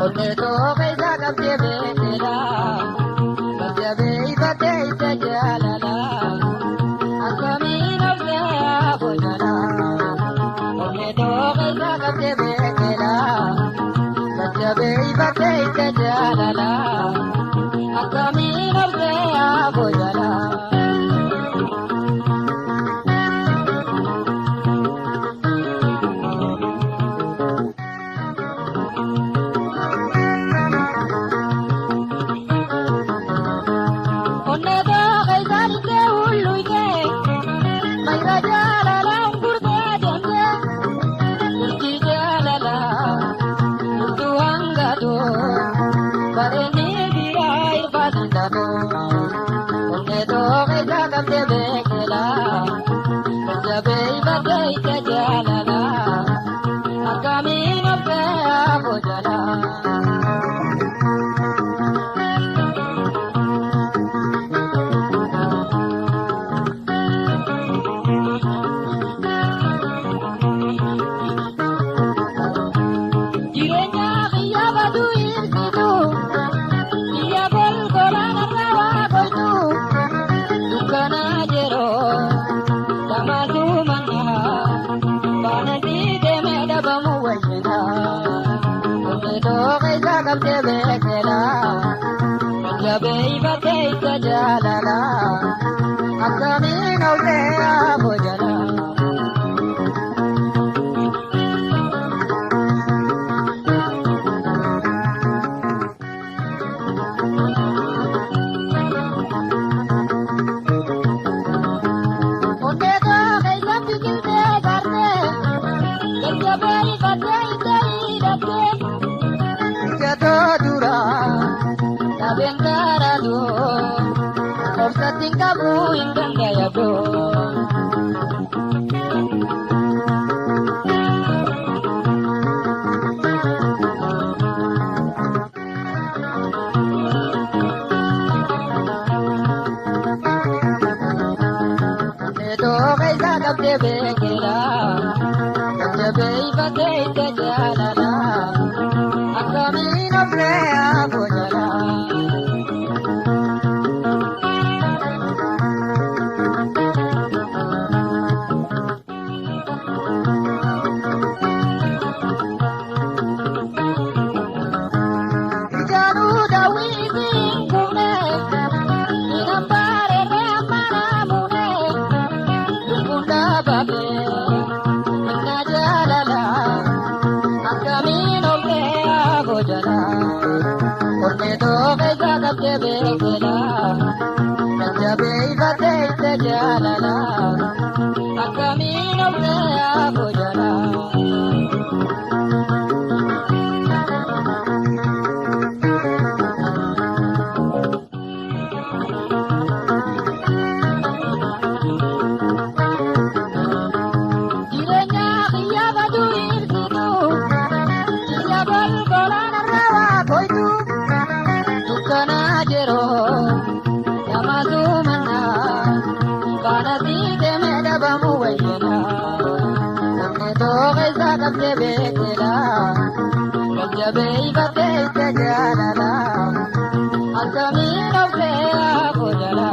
Onnee keessa qabdee beekela, jajjabeeffattee isa jaalala, akkamiin obsee bojjala. Onnee keessa qabdee beekela, jajjabeeffattee isa jaalala, akkamiin obsee bojjala. Onnee keessa dhiqee hulluqee, mayra jaalala gurgurtee deemtee, bultii jaalala bultuu hangatoo, bareenni biraa irbaatan dhaboo. Onnee keessa qabdee beekela, jajjabeeffattee isa jaalala, akkamiin obsee bojjala. Jireenya kiyya baduu ibsitu, kiyya golgolaan irra waa goltu, dukkana yeroo lamaatu mana, faana si deemee dhabamu wayyina. Onnee keessa qabdee beekela, jajjabeeffattee isa jaalala, akkamiin obsee bojjala. Onnee keessa biqiltee gaartee, jajjabeeffattee itti hidhattee. Ijatoo dura dhabeen karadoo, obsatti hin qabu hin dandayadoo. Onnee keessa qabdee beekela, jajjabeeffattee itti jaalala, akkamiin obsee bojjala. Ijaanuu daawwitiin kuune, hin bareedee ammaan muune, lubbuun dhaabame inna jaalala, akkamiin obsee bojjala. Onnee keessa qabdee beekela, jajjabeeffattee isa jaalala, akkamiin obsee bojjala. Jireenya kiyya baduu ibsitu, kiyya golgolaan irra waa koytu, dukkana yeroo lamaatu mana, faana si deemee dhabamu wayyana. Onnee keessa qabdee beekela, jajjabeeffattee isa jaalala, akkamiin obsee bojjala.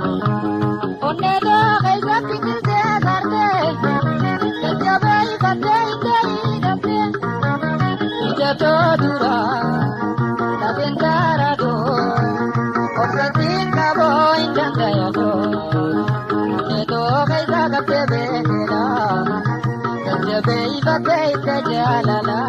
Onnee keessa biqiltee gaartee, jajjabeeffattee itti hidhattee, ijatoo dura dhabeen karadoo, obsatti hin qaboo hin dandayadoo. Onnee keessa qabdee beekela, jajjabeeffattee itti jaalala,